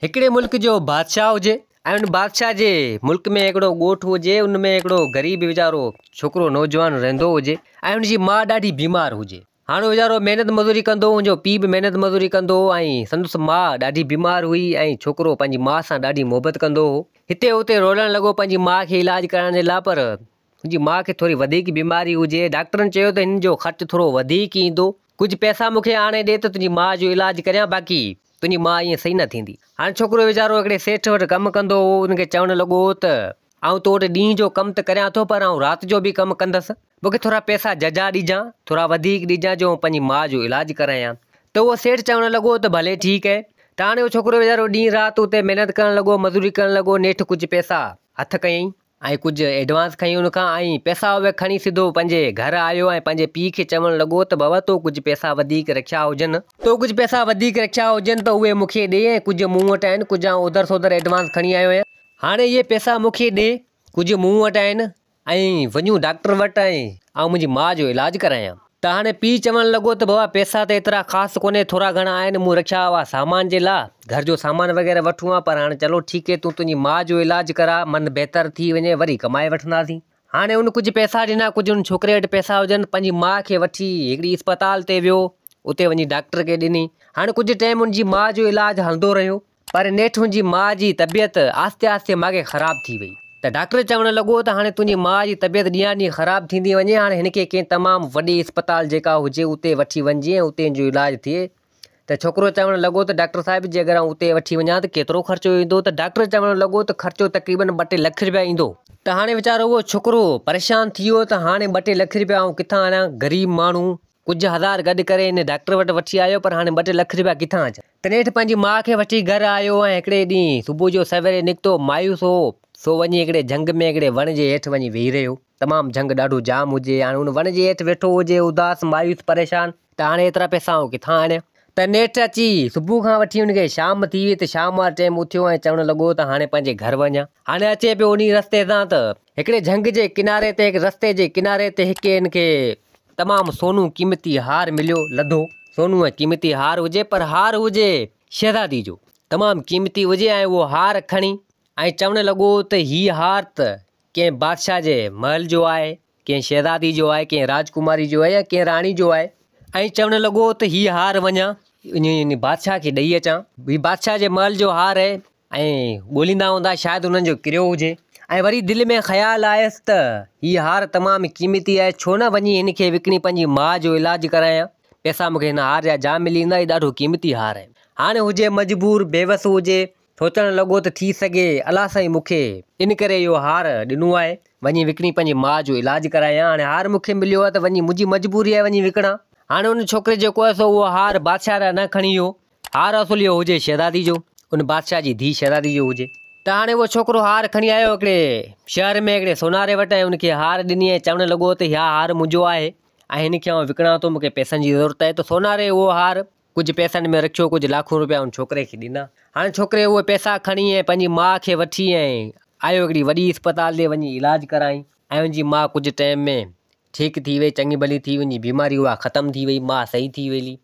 هڪڙي ملڪ جو بادشاهه هجي ۽ ان بادشاهه جي ملڪ ۾ هڪڙو ڳوٺ هجي ان ۾ هڪڙو غريب ويچارو ڇوڪرو نوجوان رهندو هجي ۽ ان جي ماء ڏاڍي بيمار هجي. هاڻ ويچارو محنت مزوري ڪندو هو ان جو پيء به محنت مزوري ڪندو هو ۽ سندس ماء ڏاڍي بيمار هئي ۽ ڇوڪرو پنهنجي ماء سان ڏاڍي محبت ڪندو هو. هتي هتي رولڻ لڳو پنهنجي ماء کي علاج ڪرائڻ جي لاء پر هن جي ماء کي ٿوري وڌيڪ بيماري هجي ڊاڪٽرن چيو ته هن جو خرچ ٿورو وڌيڪ ايندو ڪجهه پئسا مون کي آڻي ڏي ته تنهنجي ماء جو علاج ڪريان باقي تنهنجي ماء ائين صحيح نه ٿيندي. هاڻي ڇوڪرو ويچارو هڪڙي سيٺ وٽ ڪم ڪندو هو، ان کي چوڻ لڳو ته آئون تو وٽ ڏينهن جو ڪم ته ڪريان ٿو پر آئون رات جو به ڪم ڪندس، مون کي ٿورا پئسا ججها ڏجان، ٿورا وڌيڪ ڏجان جو آئون پنهنجي ماء جو علاج ڪرايان. ته اهو سيٺ چوڻ لڳو ته ڀلي ٺيڪ اهي. ته هاڻي اهو ڇوڪرو ويچارو ڏينهن رات اتي محنت ڪرڻ لڳو، مزوري ڪرڻ لڳو، نيٺ ڪجهه پئسا هٿ ڪيائين. ۽ ڪجهه ايڊوانس کنئي ان کان ۽ پئسا اهي کڻي سڌو پنهنجي گهر آيو ۽ پنهنجي پيء کي چوڻ لڳو ته بابا تو ڪجهه پئسا وڌيڪ رکيا هجن، تو ڪجهه پئسا وڌيڪ رکيا هجن ته اهي مون کي ڏي ۽ ڪجهه مون وٽ آهن، ڪجهه آئون اوڌر سوڌر ايڊوانس کڻي آيو آهيان. هاڻي اهي پئسا مون کي ڏي، ڪجهه مون وٽ آهن ۽ وڃون ڊاڪٽر وٽ ۽ آئون منهنجي ماء جو علاج ڪرايان. ته هاڻي پيء چوڻ لڳو ته بابا پئسا ته ايترا خاص ڪونهي ٿورا گهڻا آهن مون رکيا هئا سامان جي لا گهر جو سامان وغيره وٺون ها پر هاڻي چلو ٺيڪ هي تون تنهنجي ماء جو علاج ڪراء من بهتر ٿي وڃي وري ڪمائي وٺنداسين. هاڻي ان ڪجهه پئسا ڏنا ڪجهه ان ڇوڪري وٽ پئسا هجن پنهنجي ماء کي وٺي هڪڙي اسپتال تي ويو اتي وڃي ڊاڪٽر کي ڏني هاڻي ڪجهه ٽائيم ان جي ماء جو علاج هلندو رهيو. پر نيٺ هن جي ماء جي طبيعت آهستي آهستي ماڳهين خراب ٿي وئي ته ڊاڪٽر چوڻ لڳو ته هاڻي تنهنجي ماء جي طبيعت ڏينهان ڏينهن خراب ٿيندي وڃي هاڻي هن کي ڪنهن تمام وڏي اسپتال جيڪا هجي اتي وٺي وڃجي ۽ اتي هن جو علاج ٿئي ته ڇوڪرو چوڻ لڳو ته ڊاڪٽر صاحب جي اگر آئون اتي وٺي وڃان ته ڪيترو خرچو ايندو ته ڊاڪٽر چوڻ لڳو ته خرچو تقريبن ٻه ٽي لک رپيا ايندو. ته هاڻي ويچارو اهو ڇوڪرو پريشان ٿي ويو ته هاڻي ٻه ٽي لک رپيا آئون ڪٿان آڻيان غريب ماڻهو ڪجهه هزار گڏ ڪري هن ڊاڪٽر وٽ وٺي آيو پر هاڻي ٻه ٽي لک رپيا ڪٿان اچن. ته نيٺ پنهنجي ماء کي وٺي گهر آيو ۽ هڪڙي ڏينهن صبح جو سويري نڪتو مايوس هو سو وڃي هڪڙي جهنگ ۾ هڪڙي وڻ جي هيٺ وڃي ويهي رهيو. تمام جهنگ ڏاڍو جام هجي هاڻي ان وڻ جي هيٺ ويٺو هجي اداس مايوس پريشان ته هاڻي ايترا پئسا آئون ڪٿان آڻيان. ته نيٺ اچي صبح کان وٺي ان کي شام ٿي وئي ته شام واري ٽيم اٿيو ۽ چوڻ لڳو ته هاڻي پنهنجي گهر وڃان. هاڻي اچي پيو انهي رستي تان ته هڪڙي جهنگ جي ڪناري تي هڪ رستي جي ڪناري تي هڪ هن کي تمام سونو قيمتي هار مليو لڌو. سونو ۽ قيمتي هار هجي پر هار هجي شهزادي جو تمام قيمتي هجي ۽ اهو هار کڻي ۽ چوڻ لڳو ته هي هار ته ڪنهن بادشاهه جي محل جو آهي، ڪنهن شهزادي جو آهي، ڪنهن راجڪماري جو آهي يا ڪنهن راڻي جو آهي ۽ چوڻ لڳو ته هي هار وڃان انهي بادشاهه کي ڏئي اچان هي بادشاهه جي محل جو هار آهي ۽ ڳوليندا هوندا شايد انهن جو ڪريو هجي ۽ وري دل ۾ خيال آيس ته هي هار تمام قيمتي آهي ڇو نه وڃي هن کي وڪڻي پنهنجي ماء جو علاج ڪرايان پئسا مون کي هن هار جا جام ملي ويندا هي ڏاڍو قيمتي هار آهي هاڻي هجي مجبور بيوس هجي سوچڻ لڳو ته ٿي سگهي الله سائين مون کي ان ڪري اهو هار ڏنو آهي وڃي وڪڻي پنهنجي ماء جو علاج ڪرايان هاڻي هار مون کي مليو آهي ته وڃي منهنجي مجبوري آهي وڃي وڪڻان هاڻي ان ڇوڪري جيڪو آهي سو اهو هار بادشاهه ڏانهن نه کڻي ويو هار اصل اهو هجي شهزادي جو، ان بادشاهه جي ڌيء شهزادي جو هجي. ته هاڻي اهو ڇوڪرو هار کڻي آيو هڪڙي شهر ۾ هڪڙي سوناري وٽ ۽ ان کي هار ڏني ۽ چوڻ لڳو ته اها هار منهنجو آهي ۽ هن کي آئون وڪڻان ٿو مون کي پئسن جي ضرورت آهي ته سوناري اهو هار ڪجهه پئسن ۾ رکيو ڪجهه لاکون روپيا ان ڇوڪري کي ڏنا. هاڻي ڇوڪري اهي پئسا کڻي ۽ پنهنجي ماء کي وٺي ۽ آيو هڪڙي وڏي اسپتال تي وڃي علاج ڪرائين ۽ ان جي ماء ڪجهه ٽائيم ۾ ٺيڪ ٿي وئي چڱي ڀلي ٿي وئي ان جي بيماري اها ختم ٿي وئي ماء صحيح ٿي وئي.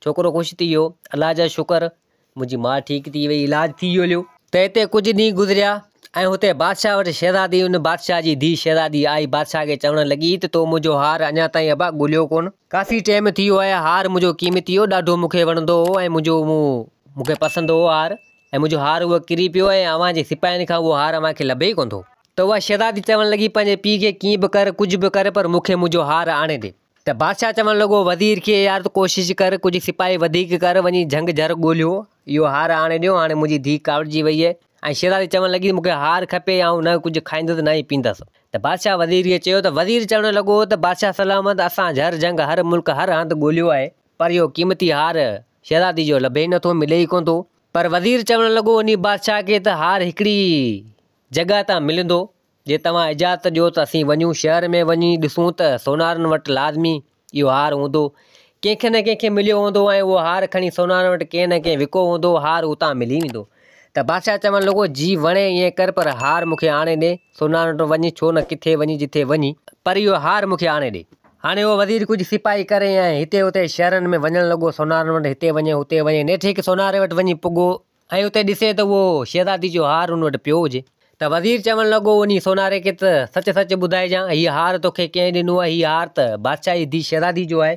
ڇوڪرو خوش ٿي ويو، الله جا شڪر منهنجي ماء ٺيڪ ٿي وئي، علاج ٿي ويو هليو. ته هتي ڪجهه ڏينهن گذريا ۽ هتي بادشاهه وٽ شهزادي ان بادشاهه جي ڌيء شهزادي آئي بادشاهه کي چوڻ لڳي ته تو منهنجو هار اڃا تائين ابا ڳوليو ڪونه. ڪافي ٽيم ٿي ويو آهي هار منهنجو قيمتي هو ڏاڍو مون کي وڻندو هو ۽ منهنجو مون کي پسند هو هار ۽ منهنجو هار اهو ڪري پيو ۽ اوهان جي سپاهين کان اهو هار اوهان کي لڀي ئي ڪونه ٿو. ته اها شهزادي چوڻ لڳي پنهنجي پيء کي ڪيئن به ڪر ڪجهه به ڪر پر مون کي منهنجو هار آڻي ڏي. ته بادشاهه چوڻ لڳو، وزير کي، يار تون ڪوشش ڪر، ڪجهه سپاهي وڌيڪ ڪر، وڃي جهنگ جهر ڳولهيو، اهو هار آڻي ڏيو، هاڻي منهنجي ڌيء ڪاوڙجي وئي آهي. ۽ شهزادي چوڻ لڳي، مون کي هار کپي، آئون نه ڪجهه کائيندس نه ئي پيئندس. ته بادشاهه وزير کي چيو ته وزير چوڻ لڳو ته بادشاهه سلامت، اسان جهر جهنگ هر ملڪ هر هنڌ ڳولهيو آهي، پر اهو قيمتي هار شهزادي جو لڀي ئي نٿو، ملي ئي ڪونه ٿو. پر وزير چوڻ لڳو انهي بادشاهه کي ته هار هڪڙي جڳهه تان ملندو، جي توهان اجازت ڏيو ته اسين وڃون شهر ۾ وڃي ڏسون ته سونارن وٽ لازمي اهو هار هوندو. ڪنهن کي نه ڪنهن کي مليو هوندو ۽ اهو هار کڻي سونارن وٽ ڪنهن نه ڪنهن وڪو هوندو، هار اتان ملي ويندو. ته بادشاهه چوڻ لڳو، جي وڻي ائين ڪر پر هار مون کي آڻي ڏي، سونارن وٽ وڃ ڇو نه ڪٿي وڃي جٿي وڃي، پر اهو هار مون کي آڻي ڏي. هاڻي اهو وزير ڪجهه سپاهي ڪري ۽ هتي هتي شهرن ۾ وڃڻ لڳو، سونارن وٽ هتي وڃي هتي وڃي نيٺ هڪ سوناري وٽ وڃي پڳو. ۽ اتي ڏسي ته اهو شهزادي جو هار ان وٽ پيو هجي. ته وزير چوڻ لڳو انهي سوناري کي ته سچ سچ ٻڌائجان هي هار توکي ڪنهن ڏنو آهي هي هار ته بادشاهه جي ڌيء شهزادي جو آهي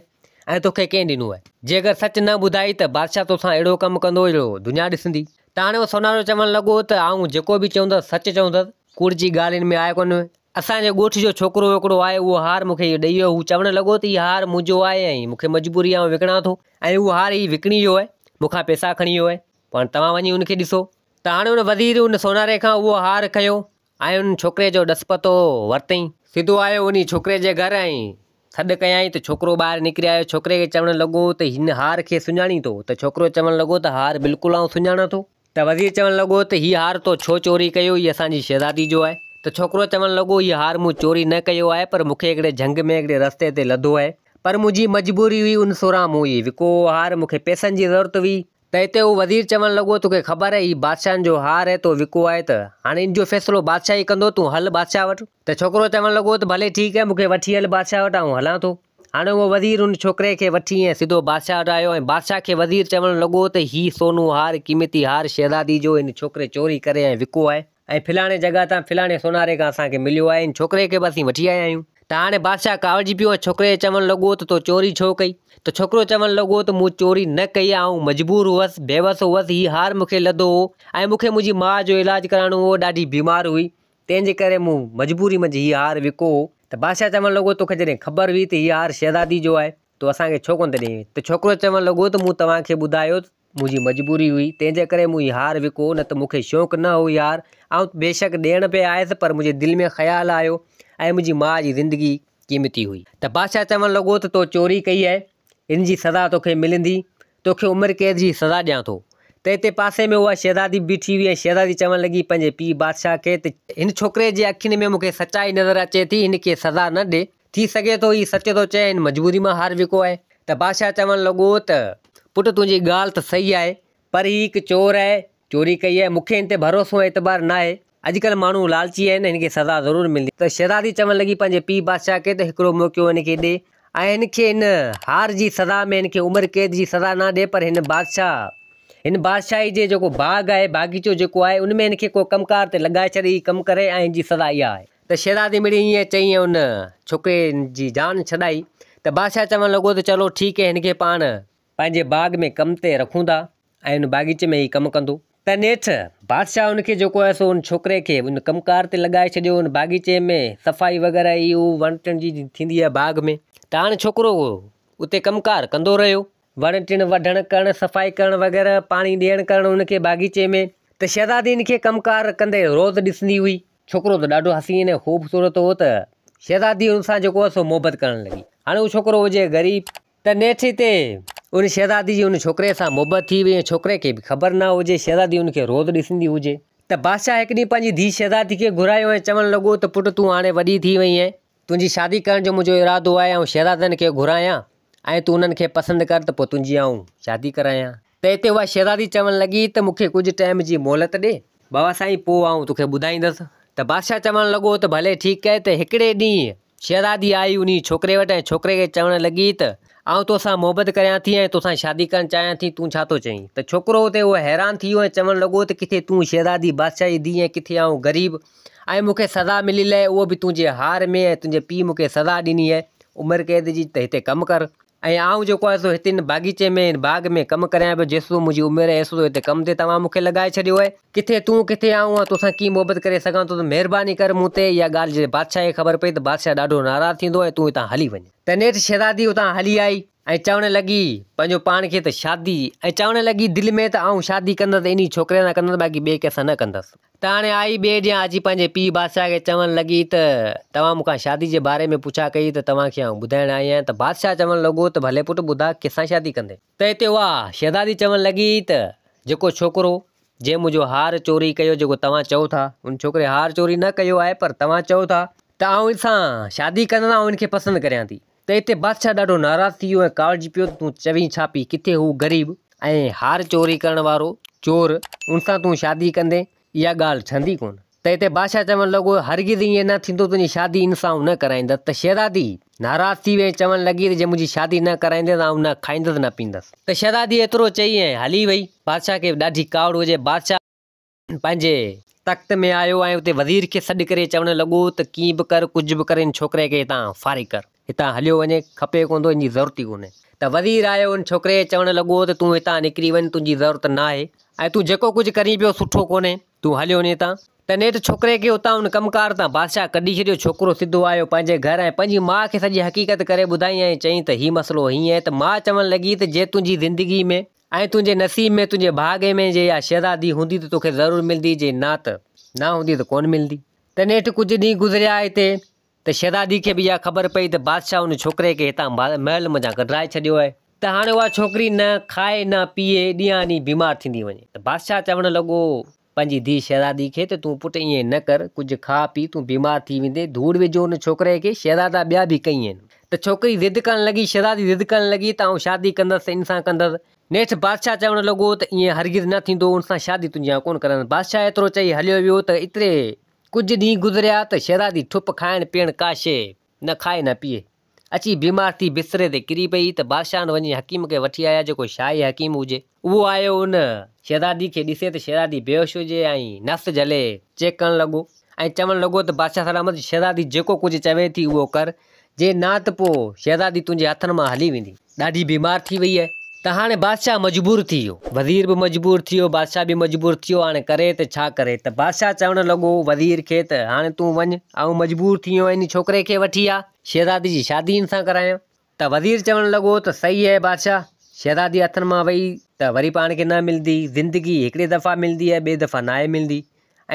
۽ توکي ڪنهن ڏنو آهي. جي اگر سچ نه ٻڌائي ته بادشاهه توسان اهڙو ڪم ڪندو جو دنيا ڏسندي. ته هاڻي اهو سونارو چوڻ لڳو ته آئون جيڪو به چوندس سچ چوندس ڪوڙ جي ڳالهه ان ۾ آهي ڪونه. اسان جي ڳوٺ جو ڇوڪرو هڪڙو آهي اهو هار مون کي اهو ڏئي ويو هو چوڻ لڳو ته هي هار منهنجو آهي ۽ مون کي مجبوري آهي آئون وڪڻان ٿو ۽ اهو هار هي وڪڻي ويو آهي مون کان پئسا کڻي ويو آهي پوء هاڻي توهان وڃي ان کي ڏسو. ته هاڻي ان وزير ان سوناري کان اهو هار کنيو ۽ ان ڇوڪري جو ڏس پتو ورتئين. سڌو آيو انهي ڇوڪري جي گهر ۽ سڏ ڪيائين ته ڇوڪرو ٻاهر نڪري آيو. ڇوڪري کي چوڻ لڳو ته هن هار کي سڃاڻين ٿو؟ ته ڇوڪرو چوڻ لڳو ته هار بلڪل آئون سڃاڻان ٿو. ته وزير چوڻ لڳو ته هي هار تو ڇو چوري ڪيو؟ هي اسان جي شهزادي جو آهي. ته ڇوڪرو چوڻ لڳو هي هار مون چوري نه ڪيو آهي پر مون کي هڪڙي جهنگ ۾ هڪڙي رستي تي لڌو آهي پر منهنجي مجبوري هئي ان سوران مون هي وڪو هار مون کي پئسن جي ضرورت هئي. ته اتي هو وزير چوڻ لڳو، توکي خبر آهي هي بادشاهن جو هار آهي، تو وڪو آهي ته هاڻي ان جو فيصلو بادشاهه ئي ڪندو، تون هل بادشاهه وٽ. ته ڇوڪرو چوڻ لڳو ته ڀلي ٺيڪ آهي، مون کي وٺي هل بادشاهه وٽ، آئون هلان ٿو. هاڻي اهو وزير ان ڇوڪري کي وٺي ۽ سڌو بادشاهه وٽ آيو ۽ بادشاهه کي وزير چوڻ لڳو ته هي سونو هار، قيمتي هار شهزادي جو هن ڇوڪري چوري ڪري ۽ وڪو آهي. ۽ فلاڻي جڳهه تان فلاڻي سوناري کان اسان کي مليو آهي، ان ڇوڪري کي به اسين وٺي آيا آهيون. ته هاڻي بادشاهه ڪاوڙجي پيو ۽ ڇوڪري کي چوڻ لڳو ته تو چوري ڇو ڪئي؟ ته ڇوڪرو چوڻ لڳو ته مون چوري نه ڪئي، آئون مجبور هئس، بيوس هئس، هي هار مون کي لڌو هو ۽ مون کي منهنجي ماء جو علاج ڪرائڻو هو، ڏاڍي بيمار هئي، تنهن جي ڪري مون مجبوري منجهه هي هار وڪو هو. ته بادشاهه چوڻ لڳو توکي جڏهن خبر هئي ته هي هار شهزادي جو آهي، تو اسان کي ڇو ڪونه ٿي ڏئين؟ ته ڇوڪرو چوڻ لڳو ته مون توهان کي ٻڌايو ته. منهنجي مجبوري هئي، تنهن جي ڪري مون هي هار وڪو، نه ته مون کي شوق نه هو هي هار، آئون بيشڪ ڏيڻ پئي آيس، پر منهنجي دل ۾ خيال آيو ۽ منهنجي ماء جي زندگي قيمتي هئي. ته بادشاهه چوڻ لڳو ته تو چوري ڪئي آهي، ان جي سزا توکي ملندي، توکي عمر قيد جي سزا ڏيان ٿو. ته اتي پاسي ۾ اها شهزادي به بيٺي هئي ۽ شهزادي چوڻ لڳي پنهنجي پيء بادشاهه کي ته هن ڇوڪري جي اکين ۾ مون کي سچائي نظر اچي ٿي، هن کي سزا نه ڏي، ٿي سگهي ٿو هي سچ ٿو چئي، هن مجبوري مان هار وڪو آهي. ته بادشاهه چوڻ لڳو ته، پٽ تنهنجي ڳالهه ته صحيح آهي، پر هي هڪ چور آهي، چوري ڪئي آهي، مون کي هن تي ڀروسو ۽ اعتبار ناهي، اڄڪلهه ماڻهو لالچي آهن، هن کي سزا ضرور ملندي. ته شهزادي چوڻ لڳي پنهنجي پيء بادشاهه کي ته هڪڙو موقعو هن کي ڏي ۽ هن کي هن هار جي سزا ۾ هن کي عمر قيد جي سزا نه ڏي پر هن بادشاهه هن بادشاهي جي جيڪو باغ آهي، باغيچو جيڪو آهي، ان ۾ هن کي ڪو ڪم ڪار تي لڳائي ڇڏ، هي ڪم ڪري ۽ هن جي سزا اها آهي. ته شهزادي مڙئي ائين چئي ۽ ان ڇوڪري جي جان ڇڏائي ته بادشاهه چوڻ لڳو ته چلو ٺيڪ هي هن کي پاڻ پنهنجي باغ ۾ ڪم تي رکون ٿا ۽ ان باغيچي ۾ هي ڪم ڪندو ته نيٺ بادشاهه ان کي جيڪو آهي سو ان ڇوڪري کي ان ڪم ڪار تي لڳائي ڇڏيو ان باغيچي ۾ صفائي وغيره هي هو وڻ ٽڻ جي ٿيندي آهي باغ ۾ ته هاڻي ڇوڪرو اتي ڪم ڪار ڪندو رهيو وڻ ٽڻ وڍڻ ڪرڻ صفائي ڪرڻ وغيره پاڻي ڏيڻ ڪرڻ ان کي باغيچي ۾ ته شهزادي ان کي ڪم ڪار ڪندي روز ڏسندي هئي. ڇوڪرو ته ڏاڍو حسين ۽ خوبصورت هو ته شهزادي ان سان جيڪو هو سو محبت ڪرڻ لڳي. هاڻي اهو ڇوڪرو هجي غريب ته نيٺ هتي ان شهزادي جي ان ڇوڪري سان محبت ٿي وئي ۽ ڇوڪري کي به خبر نه هجي شهزادي ان کي روز ڏسندي هجي ته بادشاهه هڪ ڏينهن پنهنجي ڌيء شهزادي کي گهرايو ۽ چوڻ لڳو ته پٽ تون هاڻي وڏي ٿي وئين آهين تنهنجي شادي ڪرڻ جو منهنجو ارادو آهي آئون شهزادن کي گهرايان ۽ تون انهن کي پسند ڪر ته پوء تنهنجي آئون شادي ڪرايان. ته اتي اها شهزادي چوڻ لڳي ته مون کي ڪجهه ٽائيم جي مهلت ڏي. بابا سائين پوء آئون توکي ٻڌائيندس. ته بادشاهه چوڻ لڳو ته ڀلي ٺيڪ آهي ته هڪڙي ڏينهن شهزادي آئي انهي ڇوڪري وٽ ۽ ڇوڪري کي چوڻ لڳي ته آئون توسان محبت ڪريان ٿي ۽ توسان شادي ڪرڻ چاهيان ٿي تون ڇا ٿو چئين؟ ته ڇوڪرو اتي اهو حيران ٿي ويو ۽ چوڻ لڳو ته ڪٿي تون شهزادي بادشاهه جي ڌيء ۽ ڪٿي آئون غريب ۽ مون کي سزا مليل آهي اهو به تنهنجي هار ۾ ۽ تنهنجي پيء مون کي سزا ڏني آهي عمر قيد جي ته هتي ڪم ڪر ۽ آئون جيڪو آهي سو هتي هن باغيچي ۾ هن باغ ۾ ڪم ڪريان پيو جيستائين منهنجي عمر آهي ايستائين هتي ڪم تي توهان مون کي لڳائي ڇڏيو آهي ڪٿي تون ڪٿي آئون آئون توسان ڪيئن محبت ڪري سگهان ٿو ته مهرباني ڪر مون تي اها ڳالهه جڏهن بادشاهه کي خبر پئي ته بادشاهه ڏاڍو ناراض ٿيندو ۽ تون هتان هلي وڃ. ته نيٺ شهزادي اتان هلي آئي ۽ چوڻ لڳي پنهنجو پاڻ کي ته شادي ۽ چوڻ لڳي دل ۾ ته آئون شادي ڪندس انهي ڇوڪري سان ڪندس باقي ٻئي ڪنهن سان نه ڪندس. ته هاڻي آئي ٻئي ڏينهن اچي پنهنجي پيء بادشاهه کي چوڻ لڳي ته توهان مون کان شادي جي باري ۾ پڇا ڪئي ته توهان کي آئون ٻڌائڻ آئي آهيان ته بادشاهه چوڻ لڳو ته ڀلي پٽ ٻڌاء ڪنهن سان شادي ڪندين؟ ته اتي اها شهزادي چوڻ لڳي ته جيڪو ڇوڪرو جنهن منهنجو هار چوري ڪيو جيڪو توهان چئو ٿا ان ڇوڪري هار چوري نه ڪيو آهي پر توهان چئو ٿا ته آئون ان سان شادي ڪندس آئون ان کي پسند ڪريان ٿي. ته اتي بادشاهه ڏاڍو ناراض ٿي ويو ۽ ڪاوڙجي پيو ته تون چوين ڇا پئي، ڪٿي هو غريب ۽ هار چوري ڪرڻ وارو چور، ان سان تون شادي ڪندين، اها ڳالهه ٺهندي ڪونه. ته هتي بادشاهه چوڻ لڳو، هرگز ائين نه ٿيندو، تنهنجي شادي ان سان آئون نه ڪرائيندس. ته شهزادي ناراض ٿي وئي ۽ چوڻ لڳي ته جي منهنجي شادي نه ڪرائيندين ته آئون نه کائيندس نه پيئندس. ته شهزادي ايترو چئي ۽ هلي وئي. بادشاهه کي به ڏاڍي ڪاوڙ هجي. بادشاهه پنهنجي تخت ۾ آيو ۽ اتي وزير کي سڏ ڪري چوڻ لڳو ته ڪيئن به ڪر، ڪجهه به ڪر، ان ڇوڪري کي هتان فارغ ڪر. هتان هليو وڃي، کپي ڪونه ٿو، ان جي ضرورت ئي ڪونهي. ته وزير آيو، ان ڇوڪري کي چوڻ لڳو ته تون هتان نڪري وڃ، تنهنجي ضرورت ناهي ۽ تون جيڪو ڪجهه ڪرين پيو سٺو ڪونهي. تون هليو وڃ هتان. ته نيٺ ڇوڪري کي اتان ان ڪم ڪار تان بادشاهه ڪڍي ڇڏيو. ڇوڪرو سڌو آيو پنهنجي گهر ۽ پنهنجي ماء کي سڄي حقيقت ڪري ٻڌائين ۽ چيائين ته هي مسئلو هيئن آهي ته ماء چوڻ لڳي ته جي تنهنجي زندگي ۾ ۽ تنهنجي نصيب ۾ تنهنجي ڀاڳ ۾ جي اها شهزادي هوندي ته توکي ضرور ملندي جي نه ته نه هوندي ته ڪونه ملندي. ته نيٺ ڪجهه ڏينهن گذريا هتي ته شهزادي کي به اها خبر پئي ته بادشاهه ان ڇوڪري کي هتان محل منجهان ڪڍرائي ڇڏيو آهي ته هاڻي اها ڇوڪري نه کائي نه پيئي ڏينهان ڏينهن بيمار ٿيندي وڃي ته بادشاهه چوڻ لڳو پنهنجي ڌيء شهزادي کي ته تون پٽ ائين نه ڪر ڪجهه کاء پي تون بيمار ٿي ويندين ڌوڙ وجهو ان ڇوڪري کي شهزادا ٻيا به ڪئين آهن ته ڇوڪري ضد ڪرڻ لڳي شهزادي ضد ڪرڻ لڳي ته آئون شادي ڪندس ته ان سان ڪندس نيٺ بادشاهه چوڻ لڳو ته ائين هرگز نه ٿيندو ان سان شادي تنهنجي آئون ڪونه ڪرندس بادشاهه ايترو چئي هليو ويو ته ايتري ڪجهه ڏينهن گذريا ته شهزادي ٺپ کائڻ پيئڻ ڪا شيء نه کائي نه پيئي. اچي بيمار ٿي بستري تي ڪري پئي ته بادشاهن وڃي حڪيم کي وٺي آيا جيڪو شاهي حڪيم هجي. اهو آيو ان شهزادي کي ڏسي ته شهزادي بيهوش هجي ۽ نس جهلي چيڪ ڪرڻ لڳو ۽ چوڻ لڳو ته بادشاهه سلامت شهزادي جيڪو ڪجهه چوي ٿي اهو ڪر جي نه ته پوء شهزادي تنهنجي هٿن مان هلي ويندي. ڏاڍي بيمار ٿي وئي آهي. ته هاڻي بادشاهه مجبور ٿي ويو. وزير به مجبور ٿي ويو، بادشاهه به مجبور ٿي ويو، هاڻي ڪري ته ڇا ڪري؟ ته بادشاهه چوڻ لڳو وزير کي ته هاڻي تون وڃ، آئون مجبور ٿي ويو آهيان، ان ڇوڪري کي وٺي آ، شهزادي جي شادي هن سان ڪرايان. ته وزير چوڻ لڳو ته صحيح آهي بادشاهه، شهزادي هٿن مان وئي ته وري پاڻ کي نه ملندي، زندگي هڪڙي دفعا ملندي آهي، ٻئي دفعا ناهي ملندي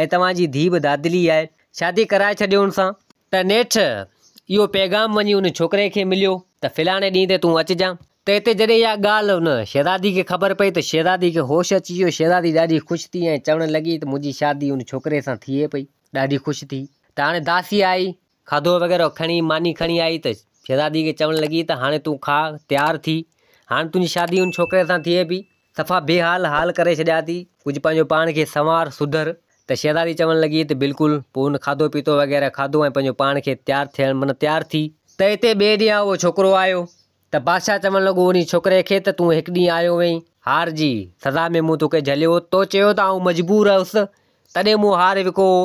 ۽ توهان جي ڌيء به دادلي آهي، شادي ڪرائي ڇڏيو هن سان. ته نيٺ اهو پيغام وڃي ان ڇوڪري کي مليو ته فلاڻي ڏينهن تي تون اچجان. ته اتي جڏهن اها ڳالهه ان شهزادي کي خبر پئي ته شهزادي کي هوش اچي ويو. شهزادي ڏاڍي خوش ٿي ۽ چوڻ لڳي ته منهنجي شادي ان ڇوڪري سان ٿئي پئي. ڏاڍي خوش ٿي ته هاڻي داسي آئي، کاڌو وغيره کڻي، ماني کڻي آئي ته شهزادي کي چوڻ لڳي ته هاڻي تون کاء، تيار ٿي، هاڻي تنهنجي شادي ان ڇوڪري سان ٿئي پئي. صفا بي حال حال ڪري ڇڏيا اٿئي، ڪجهه پنهنجو پاڻ کي سنوار، سڌر. ته شهزادي چوڻ لڳي ته بلڪل. پوء هن کاڌو پيتو وغيره کاڌو ۽ پنهنجو پاڻ کي تيار ٿيڻ معنيٰ تيار ٿي. ته اتي ٻئي ڏينهن اهو ڇوڪرو آيو ته بادشاهه چوڻ لڳو انهي ڇوڪري کي ته تون هڪ ڏينهن آيو هئين هار جي سزا ۾ مون توکي جهليو هو، تو چيو ته آئون مجبور هوس تڏهن مون هار وڪو هو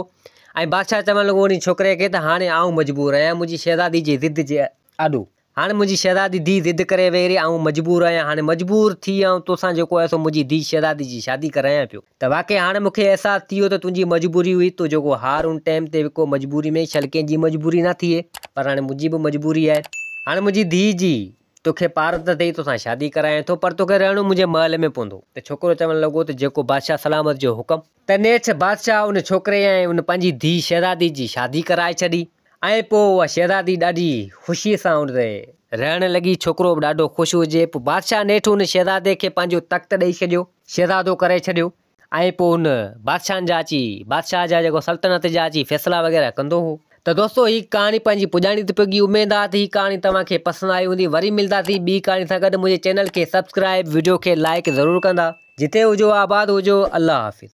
۽ بادشاهه چوڻ لڳو انهي ڇوڪري کي ته هاڻي آئون مجبور آهيان منهنجي شهزادي جي ضد جي آڏو. هاڻي منهنجي شهزادي ڌيء ضد ڪري ويهي رهي، آئون مجبور آهيان، هاڻي مجبور ٿي آئون توسان جيڪو آهي سو منهنجي ڌيء شهزادي جي شادي ڪرايان پيو ته واقعي هاڻي مون کي احساس ٿي ويو ته تنهنجي مجبوري هئي، تو جيڪو هار ان ٽيم تي وڪو مجبوري ۾ شل ڪنهن جي مجبوري نه ٿئي پر هاڻي منهنجي به مجبوري آهي، هاڻي منهنجي ڌيء جي توکي پارت اٿئي توسان شادي ڪرايان ٿو پر توکي رهڻو منهنجي محل ۾ پوندو ته ڇوڪرو چوڻ لڳو ته جيڪو بادشاهه سلامت جو حڪم. ته نيٺ بادشاهه ان ڇوڪري ۽ ان پنهنجي ڌيء شهزادي جي شادي ڪرائي ڇڏي. ۽ پوء اها شهزادي ڏاڍي خوشيء سان ان تي رهڻ لڳي. ڇوڪرو به ڏاڍو خوش هجي. پوء بادشاهه نيٺ ان شهزادي کي پنهنجو تخت ڏئي ڇڏيو، شهزادو ڪري ڇڏيو ۽ پوء ان بادشاهن جا اچي بادشاهه جا جيڪو سلطنت جا اچي فيصلا وغيره ڪندو هو. ته دوستو هي ڪهاڻي پنهنجي پڄاڻي تي پڳي. اميد آهي ته هي ڪهاڻي توهان کي پسند آئي هوندي. وري ملنداسين ٻي ڪهاڻي سان گڏ. منهنجي چينل کي سبسڪرائيب، وڊيو کي لائيڪ ضرور ڪندا. جتي هجو آباد هجو. الله حافظ.